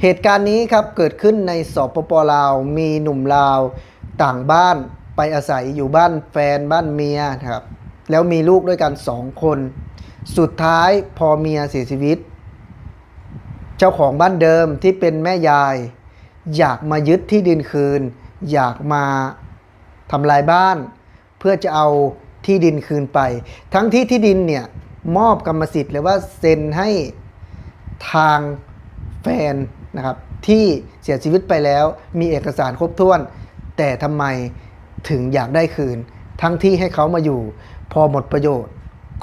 เหตุการณ์นี้ครับ เกิดขึ้นใน สปป ลาว มีหนุ่มลาวต่างบ้านไปอาศัยอยู่บ้านแฟนบ้านเมียนะครับ แล้วมีลูกด้วยกันสองคน สุดท้ายพอเมียเสียชีวิต เจ้าของบ้านเดิมที่เป็นแม่ยาย อยากมายึดที่ดินคืน อยากมาทำลายบ้าน เพื่อจะเอาที่ดินคืนไป ทั้งที่ที่ดินเนี่ยมอบกรรมสิทธิ์ หรือว่าเซ็นให้ทางแฟนนะครับ ที่เสียชีวิตไปแล้ว มีเอกสารครบถ้วน แต่ทำไมถึงอยากได้คืน ทั้งที่ให้เขามาอยู่ พอหมดประโยชน์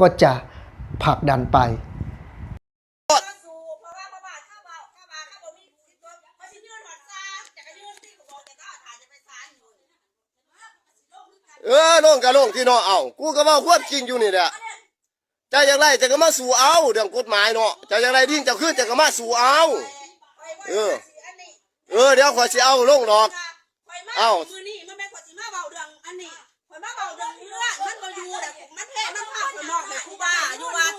ก็จะผลักดันไป ເອີ ລົງກໍລົງຕິເນາະ ເອົ້າ ກູກໍເວົ້າຄວາມຈິງຢູ່ນີ້ແຫຼະ ເຈົ້າຢາກໄດ້ເຈົ້າກໍມາສູ້ເອົາ ເລື່ອງກົດໝາຍເນາະ ເຈົ້າຢາກໄດ້ດິນເຈົ້າຄືນເຈົ້າກໍມາສູ້ເອົາ ເອີ ເອີ ດຽວຂ້ອຍຊິເອົາລົງດອກ ເອົ້າ ມື້ນີ້ມັນແມ່ນຂ້ອຍຊິມາເວົ້າເລື່ອງອັນນີ້ ຂ້ອຍມາເວົ້າເລື່ອງເຮືອນ ມັນບໍ່ຢູ່ແລ້ວ ມັນແທ້ ມັນພາຂ້ອຍມອບໃຫ້ຄູບາຢູ່ວັດ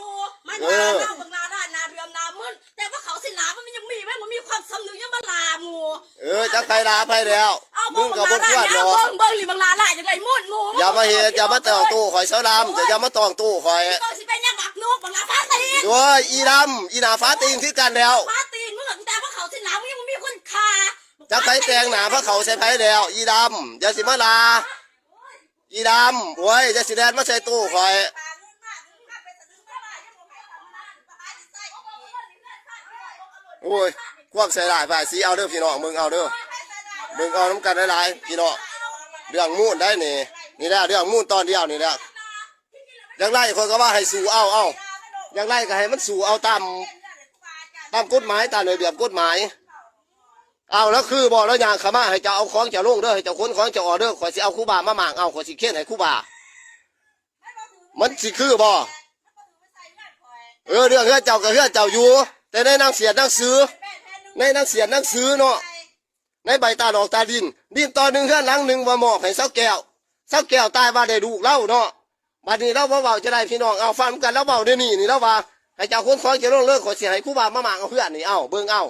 ມັນວ່າເຮົາບັກຫຼ້າຫຼ້ານ ໜ້າເດືອມໜ້າມຶນ ແຕ່ວ່າເຂົາຊິຫຼ້າ ມັນຍັງມີ ມັນບໍ່ມີຄວາມສຳນຶກ ຍັງມາຫຼ້າໝູ່ ເອີ ຈັກໃຜຫຼ້າໃຜແລ້ວ ເອົາ ມຶງກໍບໍ່ຄວນດອກ ເບິ່ງ ເບິ່ງນີ້ບັກຫຼ້າຫຼ້າ ຢາກໄດ້ໝູນໝູ່ ຢ່າມາເຮັດ ຢ່າມາຕອງໂຕ້ຂ້ອຍ ສາວດຳ ເຈົ້າຢ່າມາຕອງໂຕ້ຂ້ອຍ ມຶງຊິເປັນຫຍັງບັກນົກ ບັກຫຼ້າຟາຕີນ ໂອ້ຍ ອີດຳ ອີໜ້າຟາຕີນຄືກັນແລ້ວ ຟາຕີນ ມຶງ ແຕ່ວ່າເຂົາຊິຫຼ້າ ມັນຍັງບໍ່ມີຄຸນຄ່າ ຈັກໃຜແຕ່ງໜ້າພາເຂົາໃສ່ໃຜແລ້ວ ອີດຳ ຢ່າຊິມາຫຼ້າ ອີດຳ ໂອ້ຍ ຢ່າຊິແລ່ນມາໃສ່ໂຕ້ຂ້ອຍ ໂອ້ຍ ຄວາມໃສ່ຮ້າຍປ້າຍສີ ເອົາເດີພີ່ນ້ອງ ເບິ່ງເອົາເດີ ເບິ່ງເອົານຳກັນຫຼາຍໆ ພີ່ນ້ອງ ເລື່ອງມູນໄດ໋ນີ້ ນີ້ແຫຼະ ເລື່ອງມູນຕອນດຽວນີ້ແຫຼະ ຢາກໄລ່ຂ້ອຍກໍວ່າໃຫ້ສູ້ເອົາ ເອົ້າ ຢາກໄລ່ກໍໃຫ້ມັນສູ້ເອົາຕາມ ຕາມກົດໝາຍ ຕາມລະບຽບກົດໝາຍ ເອົາ ລະຄືບໍ່ ລະຍ່າງເຂົ້າມາ ໃຫ້ເຈົ້າເອົາຂອງເຈົ້າລົງເດີ ໃຫ້ເຈົ້າຂົນຂອງເຈົ້າອອກເດີ ຂ້ອຍຊິເອົາຄູບາມາມ້າງເອົາ ຂ້ອຍຊິເຄັນໃຫ້ຄູບາ ມັນຊິຄືບໍ່ ເອີ ເລື່ອງເຮືອນເຈົ້າກໍເຮືອນເຈົ້າຢູ່ ແຕ່ໃນໜັງສຽດໜັງສື ໃນໜັງສຽດໜັງສືເນາະ ໃນໃບຕາດອກຕາດິນ ດິນຕອນໜຶ່ງເຮືອນຫຼັງໜຶ່ງວ່າມອບໃຫ້ສາວແກ້ວ ສາວແກ້ວຕາຍວ່າໄດ້ລູກລາວເນາະ ບັດນີ້ລາວບໍ່ເວົ້າຈະໄດ້ ພີ່ນ້ອງ ເອົາ ຟັງນຳກັນ ລາວເວົ້າດຽວນີ້ນີ້ ລາວວ່າໃຫ້ເຈົ້າຂົນຂອງເຈົ້າລົງເລີຍ ຂ້ອຍຊິໃຫ້ຄູບາມາມ້າງເອົາເຮືອນນີ້ ເອົ້າ ເບິ່ງເອົາ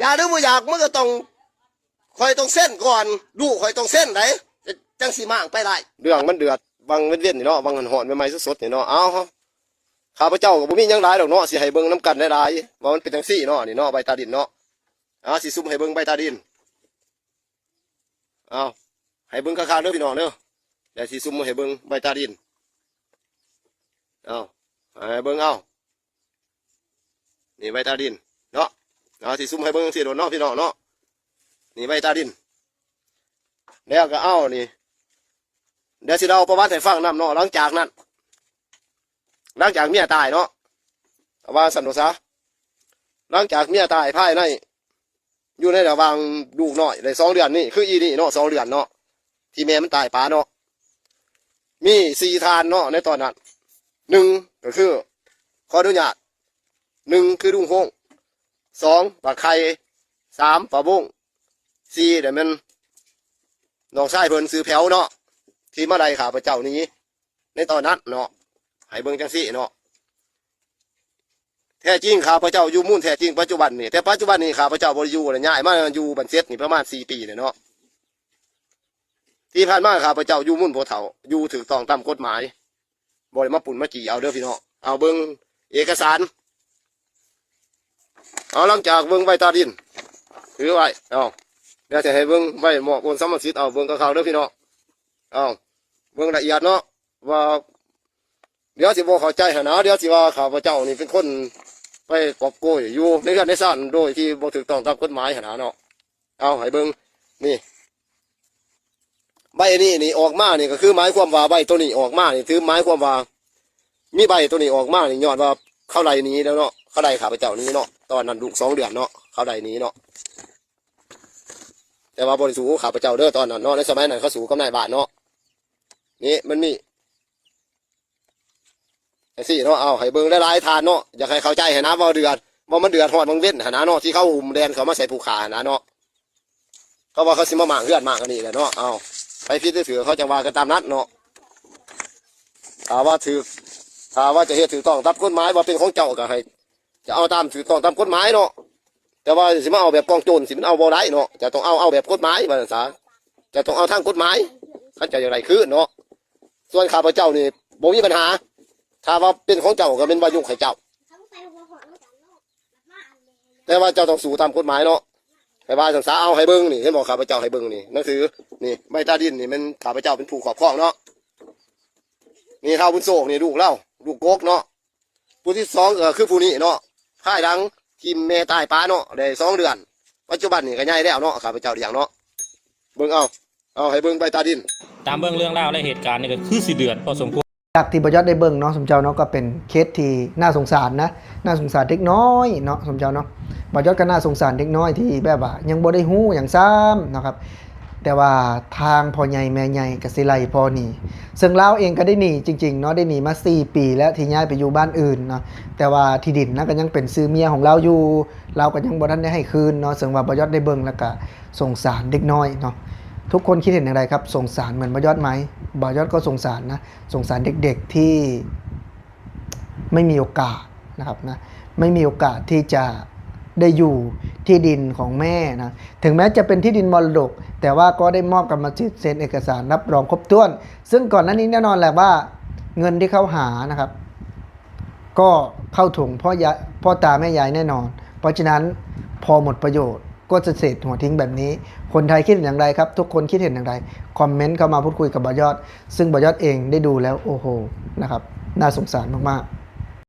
ຢາກຫຼືບໍ່ຢາກ ມັນກໍຕ້ອງ ຂ້ອຍຕ້ອງເຊັນກ່ອນ ລູກຂ້ອຍຕ້ອງເຊັນໃດ໋ ຈັ່ງຊິມ້າງໄປໄດ້ ເລື່ອງມັນເດືອດຫວ່າງເວັນໆນີ້ເນາະ ຫວ່າງຮ້ອນໆໃໝ່ໆສົດໆນີ້ເນາະ ເອົາ ຂ້າພະເຈົ້າກໍບໍ່ມີຫຍັງຫຼາຍດອກເນາະ ຊິໃຫ້ເບິ່ງນຳກັນຫຼາຍໆ ວ່າມັນເປັນຈັ່ງຊີ້ເນາະ ນີ້ເນາະ ໃບຕາດິນເນາະ ເອົາ ຊິສຸມໃຫ້ເບິ່ງໃບຕາດິນ ເອົາ ໃຫ້ເບິ່ງຄັກໆເດີພີ່ນ້ອງເດີ ດຽວຊິສຸມໃຫ້ເບິ່ງໃບຕາດິນ ເອົາ ໃຫ້ເບິ່ງເອົາ ນີ້ໃບຕາດິນເນາະ ເອົາ ຊິສຸມໃຫ້ເບິ່ງຈັ່ງຊີ້ໂລດເນາະ ພີ່ນ້ອງເນາະ ນີ້ໃບຕາດິນ ແລ້ວກໍເອົານີ້ ດຽວຊິເລົ່າປະຫວັດໃຫ້ຟັງນຳເນາະ ຫຼັງຈາກນັ້ນ ຫຼັງຈາກເມຍຕາຍເນາະ ເອົາວ່າຊັ້ນໂດຊະ ຫຼັງຈາກເມຍຕາຍ ພາຍໃນ ຢູ່ໃນລະຫວ່າງລູກນ້ອຍໄດ້ສອງເດືອນນີ້ ຄືອີນີ້ເນາະ ສອງເດືອນເນາະ ທີ່ແມ່ມັນຕາຍປະເນາະ ມີສີ່ທ່ານເນາະ ໃນຕອນນັ້ນ ໜຶ່ງ ກໍຄື ຂໍອະນຸຍາດ ໜຶ່ງ ຄືລຸງໂຮງ ສອງ ປາໄຂ່ ສາມ ປາວົງ ສີ່ ແລ້ວແມ່ນນ້ອງຊາຍເພິ່ນຊື່ແຜວເນາະ ທີ່ມາໄລ່ຂ້າພະເຈົ້າໜີ ໃນຕອນນັ້ນເນາະ ໃຫ້ເບິ່ງຈັ່ງຊີ້ເນາະ ແທ້ຈິງຂ້າພະເຈົ້າຢູ່ມູນແທ້ຈິງປັດຈຸບັນນີ້ ແຕ່ປັດຈຸບັນນີ້ຂ້າພະເຈົ້າບໍ່ໄດ້ຢູ່ແລ້ວ ຍ້າຍມາຢູ່ບ້ານເຈັດນີ້ປະມານສີ່ປີແລ້ວເນາະ ທີ່ຜ່ານມາຂ້າພະເຈົ້າຢູ່ມູນຜູ້ເຖົ້າ ຢູ່ຖືກຕ້ອງຕາມກົດໝາຍ ບໍ່ໄດ້ມາປຸ້ນມາຈີ່ເອົາເດີພີ່ນ້ອງ ເອົາເບິ່ງເອກະສານ ເອົາ ຫຼັງຈາກເບິ່ງໃບຕາດິນ ຖືໄວ້ ເອົາ ດຽວຈະໃຫ້ເບິ່ງໃບມອບໂອນສຳມະສິດ ເອົາ ເບິ່ງຄັກໆເດີພີ່ນ້ອງ ເອົາ ເບິ່ງລະອຽດເນາະ ວ່າ ດຽວຊິບໍ່ເຂົ້າໃຈຫັ້ນນະ ດຽວຊິວ່າຂ້າພະເຈົ້ານີ້ເປັນຄົນໄປກອບໂກຍຢູ່ໃນເຮືອນໃນຊານ ໂດຍທີ່ບໍ່ຖືກຕ້ອງຕາມກົດໝາຍຫັ້ນນະເນາະ ເອົາ ໃຫ້ເບິ່ງ ນີ້ ໃບນີ້ນີ້ອອກມານີ້ ກໍຄືໝາຍຄວາມວ່າໃບໂຕນີ້ອອກມານີ້ ຖືໝາຍຄວາມວ່າ ມີໃບໂຕນີ້ອອກມານີ້ ຍ້ອນວ່າເຂົາໄລ່ໜີແລ້ວເນາະ ເຂົາໄລ່ຂ້າພະເຈົ້າໜີເນາະ ຕອນນັ້ນລູກສອງເດືອນເນາະ ເຂົາໄລ່ໜີເນາະ ແຕ່ວ່າບໍ່ໄດ້ສູ້ກັບຂ້າພະເຈົ້າເດີ ຕອນນັ້ນເນາະ ໃນສະໄໝນັ້ນເຂົາສູ້ກັບນາຍບ້ານເນາະ ນີ້ມັນມີ ຈັ່ງຊີ້ເນາະ ເອົາ ໃຫ້ເບິ່ງຫຼາຍໆທ່ານເນາະ ຢາກໃຫ້ເຂົ້າໃຈຫັ້ນນະ ວ່າເດືອດ ວ່າມັນເດືອດຮ້ອນວັງເວັນຫັ້ນນະເນາະ ທີ່ເຂົາຫຸ້ມແລ່ນເຂົ້າມາໃສ່ຜູ້ຂ້າຫັ້ນນະເນາະ ເຂົາວ່າເຂົາຊິມາມ້າງເຮືອນມ້າງອັນນີ້ແຫຼະເນາະ ເອົາ ໃຜຜິດຫຼືຖືກເຂົາຈັ່ງວ່າກັນຕາມນັ້ນເນາະ ຖ້າວ່າຖືກ ຖ້າວ່າຈະເຮັດຖືກຕ້ອງຕາມກົດໝາຍ ວ່າເປັນຂອງເຈົ້າກໍໃຫ້ ຈະເອົາຕາມຖືກຕ້ອງຕາມກົດໝາຍເນາະ ແຕ່ວ່າຊິມາເອົາແບບກອງໂຈນ ຊິມັນເອົາບໍ່ໄດ້ເນາະ ເຈົ້າຕ້ອງເອົາ ເອົາແບບກົດໝາຍ ວ່າຊັ້ນຊະ ເຈົ້າຕ້ອງເອົາທາງກົດໝາຍ ຄັນເຈົ້າຢາກໄດ້ຄືນເນາະ. ສ່ວນຂ້າພະເຈົ້ານີ້ບໍ່ມີບັນຫາ ຖ້າວ່າເປັນຂອງເຈົ້າກໍແມ່ນວ່າຍົກໃຫ້ເຈົ້າ ແຕ່ວ່າເຈົ້າຕ້ອງສູ້ຕາມກົດໝາຍເນາະ ແຕ່ວ່າຊັ້ນຊະ. ເອົາໃຫ້ເບິ່ງນີ້ ເຫັນບໍ່ ຂ້າພະເຈົ້າໃຫ້ເບິ່ງນີ້ ໜັງສືນີ້ ໃບຕາດິນນີ້ ແມ່ນຂ້າພະເຈົ້າເປັນຜູ້ຄອບຄອງເນາະ. ນີ້ ທ້າວບຸນໂຊກນີ້ ລູກລາວ ລູກກົກເນາະ. ຜູ້ທີສອງກໍຄືຜູ້ນີ້ເນາະ ພາຍຫຼັງທີ່ແມ່ຕາຍປະເນາະ ໄດ້ສອງເດືອນ ປັດຈຸບັນນີ້ກໍໃຫຍ່ແລ້ວເນາະ ຂ້າພະເຈົ້າລ້ຽງເນາະ. ເບິ່ງເອົາ ເອົາໃຫ້ເບິ່ງໃບຕາດິນ. ຕາມເບິ່ງເລື່ອງລາວ ແລະ ເຫດການນີ້ກໍຄືຊິເດືອດພໍສົມຄວນ. ຈາກທີ່ບ່າວຍອດໄດ້ເບິ່ງເນາະ ສົມເຈົ້າເນາະ ກໍເປັນເຄສທີ່ໜ້າສົງສານນະ ໜ້າສົງສານເດັກນ້ອຍເນາະ ສົມເຈົ້າເນາະ. ບ່າວຍອດກໍໜ້າສົງສານເດັກນ້ອຍທີ່ແບບວ່າຍັງບໍ່ໄດ້ຮູ້ຫຍັງຊ້ຳເນາະຄັບ. ແຕ່ວ່າທາງພໍ່ໃຫຍ່ແມ່ໃຫຍ່ກໍຊິໄລ່ພໍ່ໜີ ເຊິ່ງລາວເອງກໍໄດ້ໜີຈິງໆເນາະ ໄດ້ໜີມາສີ່ປີແລ້ວ ທີ່ຍ້າຍໄປຢູ່ບ້ານອື່ນເນາະ. ແຕ່ວ່າທີ່ດິນນະ ກໍຍັງເປັນຊື່ເມຍຂອງລາວຢູ່ ລາວກໍຍັງບໍ່ທັນໄດ້ໃຫ້ຄືນເນາະ. ເຊິ່ງວ່າບ່າວຍອດໄດ້ເບິ່ງແລ້ວກໍສົງສານເດັກນ້ອຍເນາະ. ທຸກຄົນຄິດເຫັນຢ່າງໃດຄັບ? ສົງສານເໝືອນບ່າວຍອດໄໝ? ບ່າວຍອດກໍສົງສານນະ ສົງສານເດັກໆທີ່ ไม่มีโอกาสนะครับนะ ไม่มีโอกาสที่จะได้อยู่ที่ดินของแม่นะ ถึงแม้จะเป็นที่ดินมรดก แต่ว่าก็ได้มอบกรรมสิทธิ์เซ็นเอกสารรับรองครบถ้วน ซึ่งก่อนหน้านี้แน่นอนแหละว่าเงินที่เขาหานะครับ ก็เข้าถุงพ่อยาย พ่อตาแม่ยายแน่นอน เพราะฉะนั้นพอหมดประโยชน์ ก็จะเศษหัวทิ้งแบบนี้ คนไทยคิดเห็นอย่างไรครับ ทุกคนคิดเห็นอย่างไร คอมเมนต์เข้ามาพูดคุยกับบ่าวยอด ซึ่งบ่าวยอดเองได้ดูแล้ว โอ้โห นะครับ น่าสงสารมากๆ